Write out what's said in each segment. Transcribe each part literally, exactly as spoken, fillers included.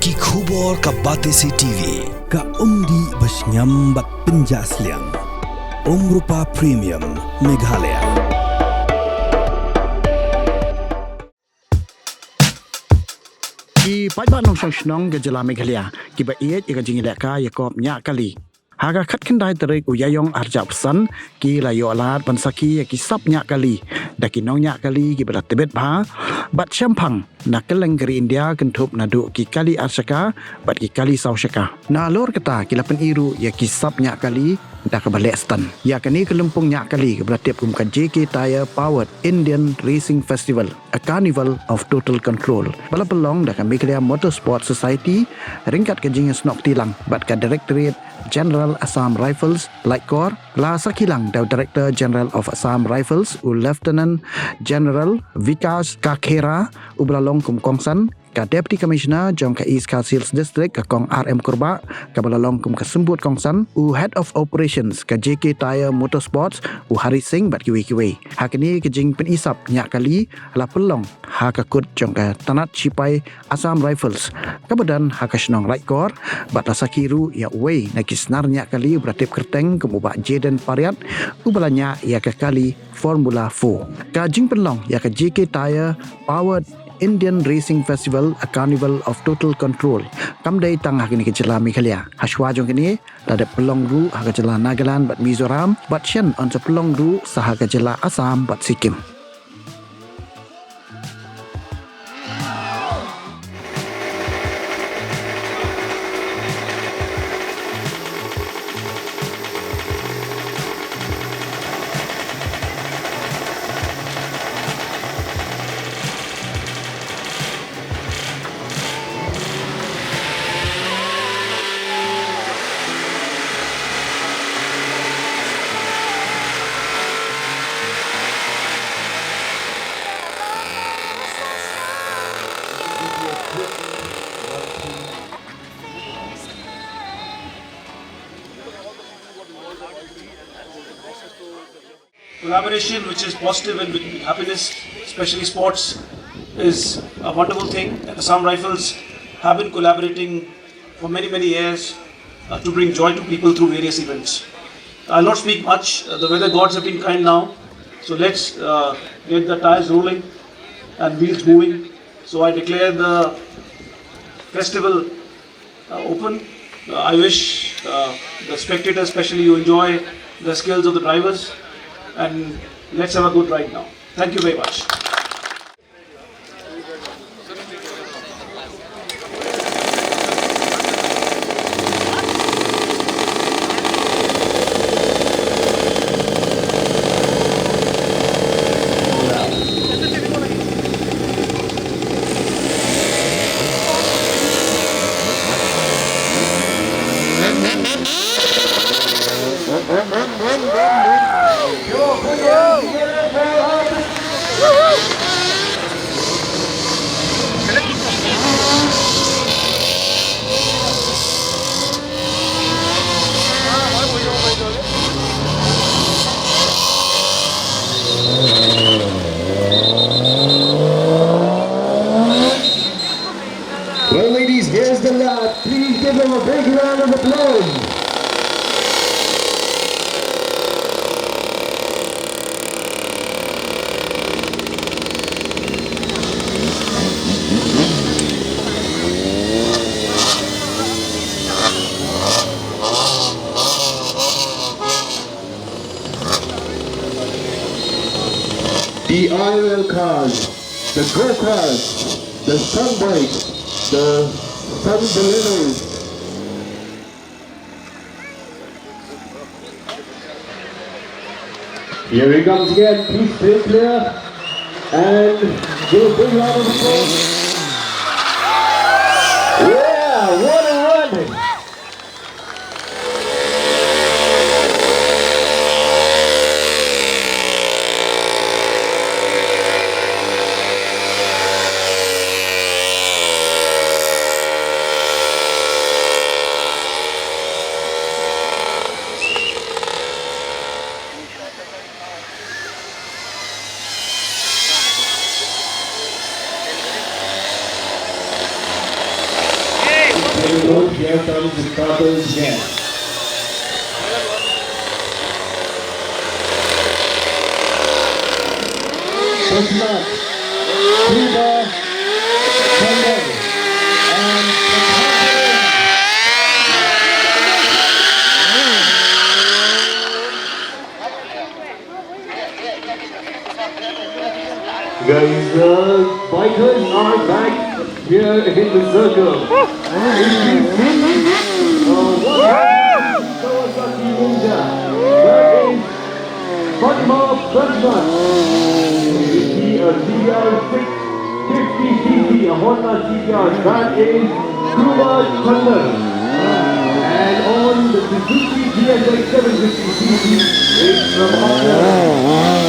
Ki khubor ka Batesi T V, ka umdih ba shngiam bad pynjah sliang. Umrupa Premium, Meghalaya. Ki paidbah nongshong shnong ka jylla Meghalaya kiba ïeit ïa ka jingïalehkai ïa kop ñiah kali. Ha ka khatkhyndai tarik u Ïaïong arhajar arphew san ki la ïoh lad ban sakhi ïa ki sap ñiah kali da ki nongñiah kali kiba la tbit bha bad shemphang na kylleng ka ri India, kynthup naduh ki kali ar shaka bad ki kali saw shaka. Nalor kata ki la pyni ruh ïa ki sap ñiah kali da kaba leh stand. Ïa kane ka lympung ñiah kali kaba la tip kum ka J K Tyre Powered Indian Racing Festival, a carnival of total control, ba la pynlong da ka Meghalaya Motorsport Society ryngkat ka jingïasnoh kti lang bad ka Directorate General Assam Rifles, Laitkor. La sakhi lang da u Director General of Assam Rifles, u Lieutenant General Vikas Kakhera, uba la long kum kongsan, ka Deputy Commissioner jong ka East Khasi Hills District, ka Kong R M Kurbah, kaba la long kum ka symbud kongsan, u Head of Operations ka J K Tyre Motorsports, u Hari Singh bad kiwei kiwei. Ha kane ka jingpyni sap ñiah kali la pynlong ha ka kut jong ka tnat shipai Assam Rifles kaba don ha ka shnong Laitkor, bad la sakhi ruh ïa uwei na ki snar ñiah kali uba la tip kyrteng kum u Bah Jayden Pariat, uba la ñiah ïa ka kali Formula four. Ka jingpynlong ïa ka J K Tyre Powered Indian Racing Festival, a carnival of total control, kam dei tang ha kane ka jylla Meghalaya. Hashwa jong kane la dep pynlong ruh ha ka jylla Nagaland bad Mizoram, bad shen yn sa pynlong ruh sa ha ka jylla Assam bad Sikkim. Collaboration, which is positive and with happiness, especially sports, is a wonderful thing. And Assam Rifles have been collaborating for many, many years, uh, to bring joy to people through various events. I'll not speak much. Uh, the weather gods have been kind now. So let's, uh, get the tires rolling and wheels moving. So I declare the festival, uh, open. Uh, I wish, uh, the spectators, especially, you enjoy the skills of the drivers, and let's have a good ride now. Thank you very much. Well, ladies, here's the lad. Please give him a big round of applause. The I O L cars, the go-karts, the Sunbike, the Sunbelenos. Here he comes again. Please stay clear and give a big round of applause. Yeah, what a run! Here comes the Katos gang. First match, Kuba Khandar and Guys, uh, bikers are back here in the circle. If you see, uh, what Kawasaki Ninja, that is Padma Prasad. If you see a C R six fifty C C, a Honda C R, that is Kuba Khandar. And on the Suzuki G S X seven fifty C C, it's Rafael.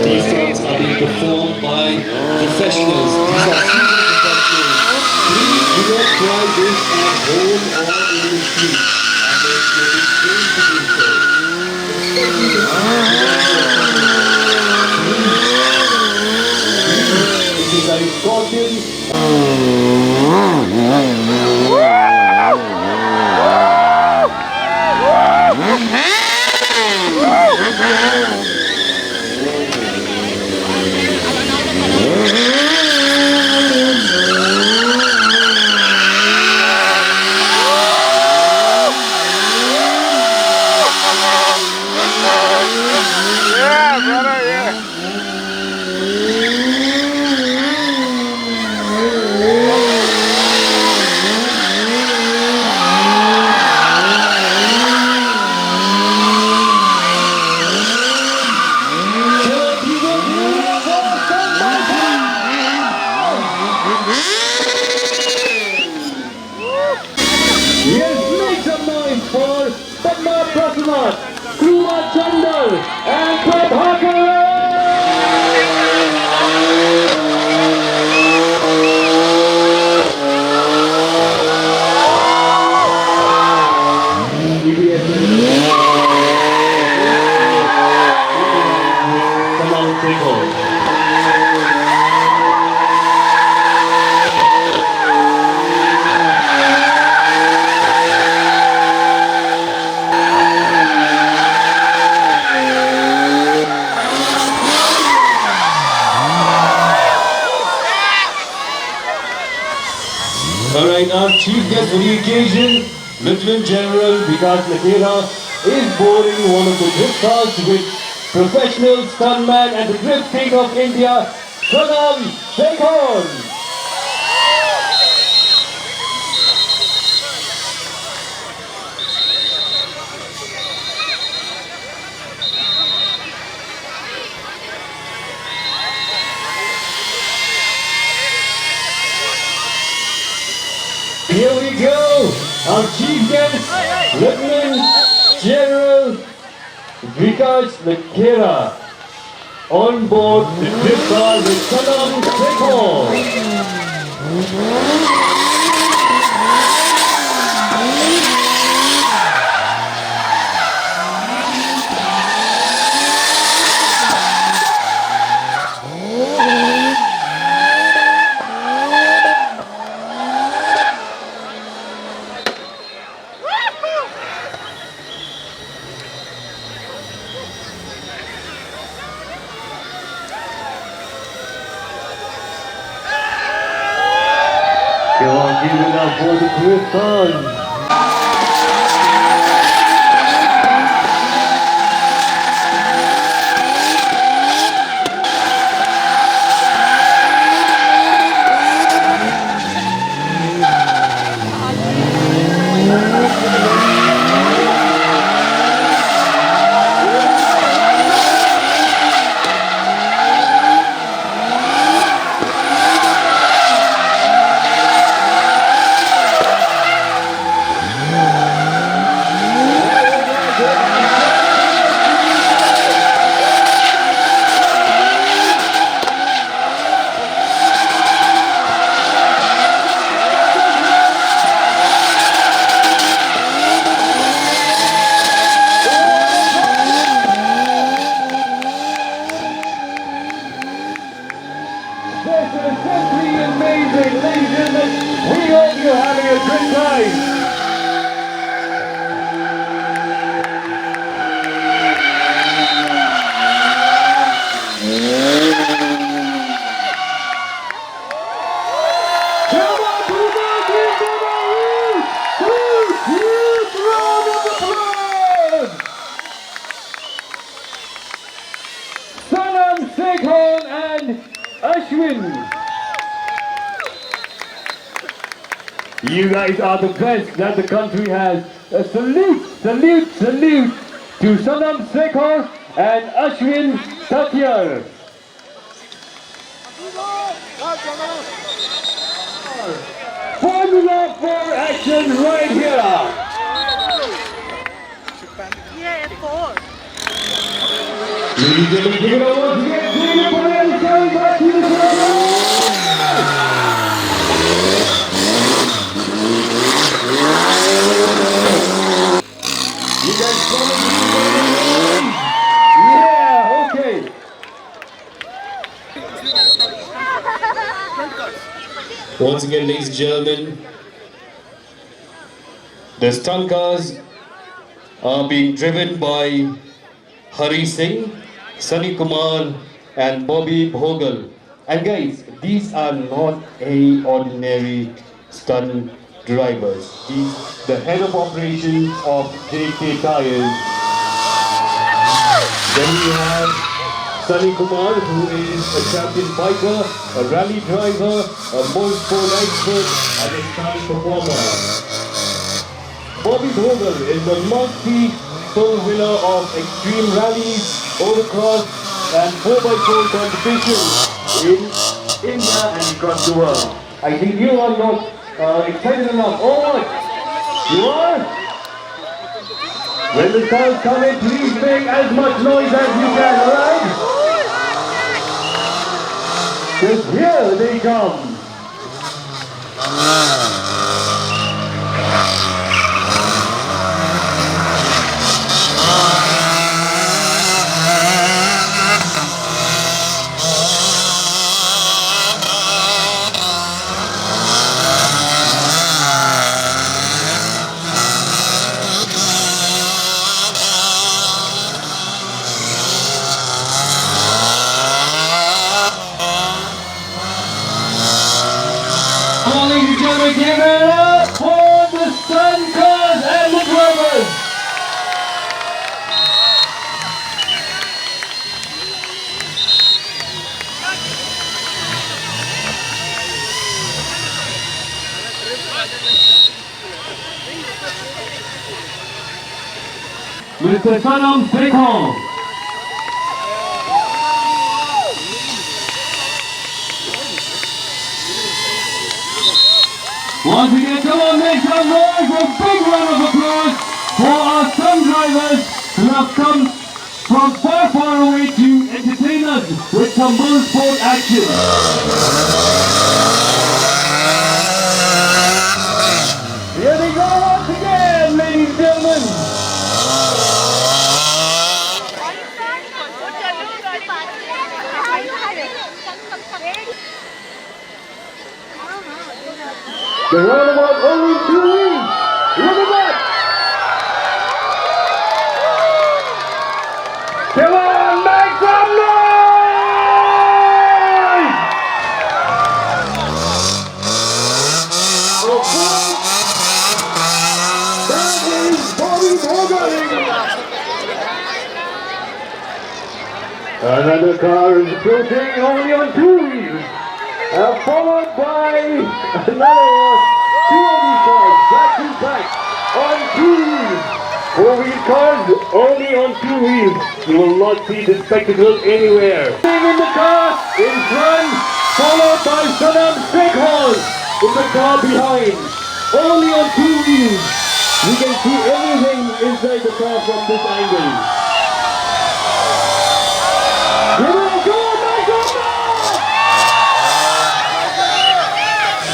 These stunts are being performed by professionals. These are seasoned professionals. Please do not try this at home or in the street unless you've been trained to do so. Especially the people who are coming. Please, please, this is a caution. Yeah, brother, yeah. Yes, make some noise for Padma Prasad, Kuba Khandar, and Prabhakar. Come on, take hold. All right, our chief guest for the occasion, Lieutenant General Vikas Lakhera, is boarding one of the drift cars with professional stuntman and the Drift King of India, Sanam Sekhon. Here we go, our chief guest, Lieutenant General Vikas Lakhera, on board the Drift Car with Sanam Sekhon. Come on, give it up for the Griffon. Paul and Ashwin. You guys are the best that the country has. A salute, salute, salute to Sonam Sekhar and Ashwin Tatiyar. Formula four action right here. Yeah, four. Ladies and gentlemen, give it up once again. Give it up once again. You guys follow me. Yeah, okay. Once again, ladies and gentlemen, the stunt cars are being driven by Hari Singh, Sunny Kumar, and Bobby Bhogal. And guys, these are not a ordinary stunt drivers. These, the head of operations of J K Tyres. Then we have Sunny Kumar, who is a champion biker, a rally driver, a motorsport expert, and a stunt performer. Bobby Bhogal is the multiple winner of extreme rallies, autocross, and four by four competitions in India and across the world. I think you are not uh, excited enough. Oh, you are? When the cars come in, please make as much noise as you can, alright? Because here they come. Ladies and gentlemen, give it up for the stunt cars and the drivers. Mister Sonam Sekhar. Once again, come on, make some noise, a big round of applause for our stunt drivers who have come from far, far away to entertain us with some motorsport action. Here they go once again, ladies and gentlemen. The roundabout only two wheels. Look at that. Come on, make some noise! That is Bobby Bhogal. Another car is approaching only on two wheels, uh, followed by another two of these cars back to back on two wheels. Four wheel cars only on two wheels. You will not see this spectacle anywhere. In the car in front, followed by Sonam Sekhar in the car behind. Only on two wheels. You can see everything inside the car from this angle. Here we go, my God!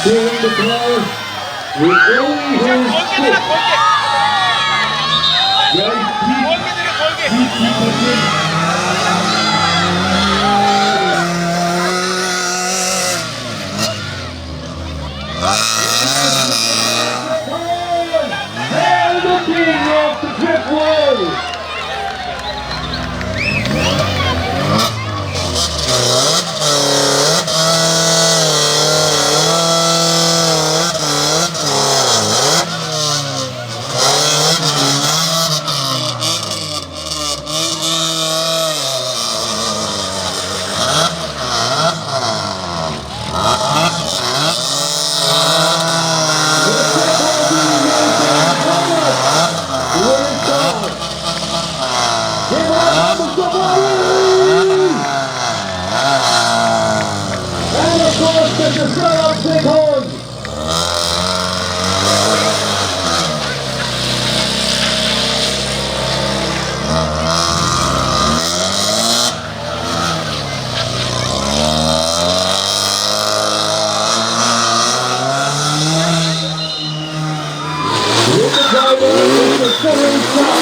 Steering the car with only his foot. Guys, please, please keep pushing. Hail the king of the drift world! Salam Sekon. With the driver, Mister Sharif Shah.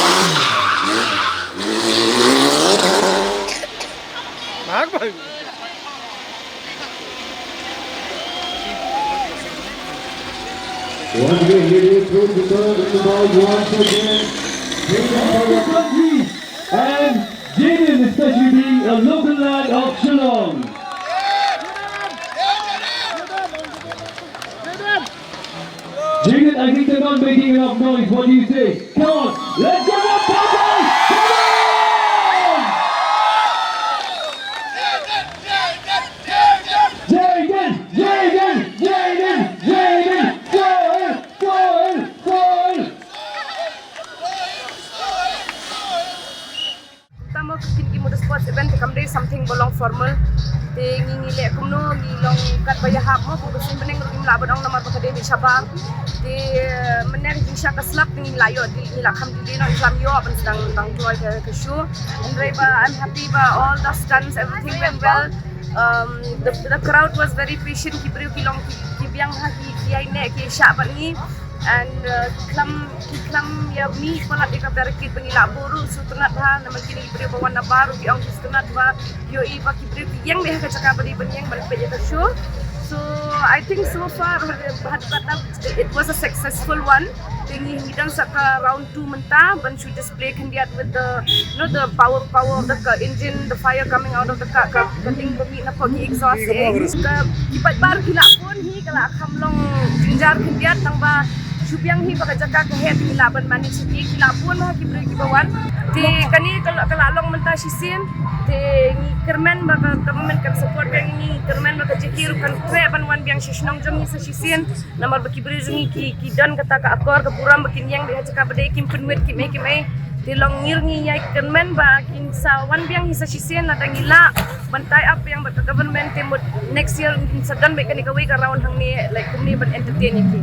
Once again, he is through the third round once again. Jaden for the country and Jaden, especially being a local lad of Shillong. Jaden, I think they're not making enough noise. What do you say? Come on, let's give it up, Popeyes! Come on! Jaden, Jaden, Jaden, Jaden, Jaden, go ahead, go ahead, go ahead. Tamo kin ki motor sports event te kam dei something ba long formal. Te ngi ngi leh kumno ngi long kat ba ïahap mo, kumno sien bneng ruh ngim lah ban ong namar ba ka dei beit shabar. Te mynne ka jingshah ka slap te ngi la ïoh, ngi la kham dei noh, ngi la ïoh ban sdang ban kloi ka ka show. Hynrei ba I'm happy ba all the stunts, everything went well. Um, the, the crowd was very patient, ki briew ki long ki, ki biang ha ki, ki ïaineh ki shah bad ngi. And uh, ki klam ki klam ïa mi palat ïa ka barricade ba ngi lah buh ruh, sngewtynnat bha namar kine ki briew ba wan na bar ruh ki ong ki sngewtynnat bha, ïohi ba ki briew ki ïeng beit ha ka jaka ba dei ban ïeng ban peit ïa ka show. So I think so far had, had, had, it was a successful one. Te ngi ngi dang sa ka round two mynta ban shu display khyndiat with the, you know, the power, power of the ka engine, the fire coming out of the ka, ka, ka thing ba mih na pok ki exhaust, eh. Ka ki paidbah ki la bun hi, ka la kham long jynjar khyndiat, tang ba shu biang hi ba ka jaka ka heh, te ngi lah ban manage hi, ki la bun ha ki briew ki ba wan. Te kane ka la, ka la long mynta shisien, te ngi kyrmen ba ka government kan support biang ngi, kyrmen ba ka J K ruh kan treh ban wan biang sha shnong jong ngi sa shisien. Namar ba ki briew jong ngi ki, ki don kata ka akor ka burom ba kin ïeng beit ha jaka ba dei, kim pynwit kim ei kim ei. Te long ngi ruh ngi ïai kyrmen ba kin sa wan biang hi sa shisien, lada ngi lah ban tie up biang bad ka government, te mut next year ngin sa don beit kane kawei ka round hangne, like, kumne ban entertain ïa ki.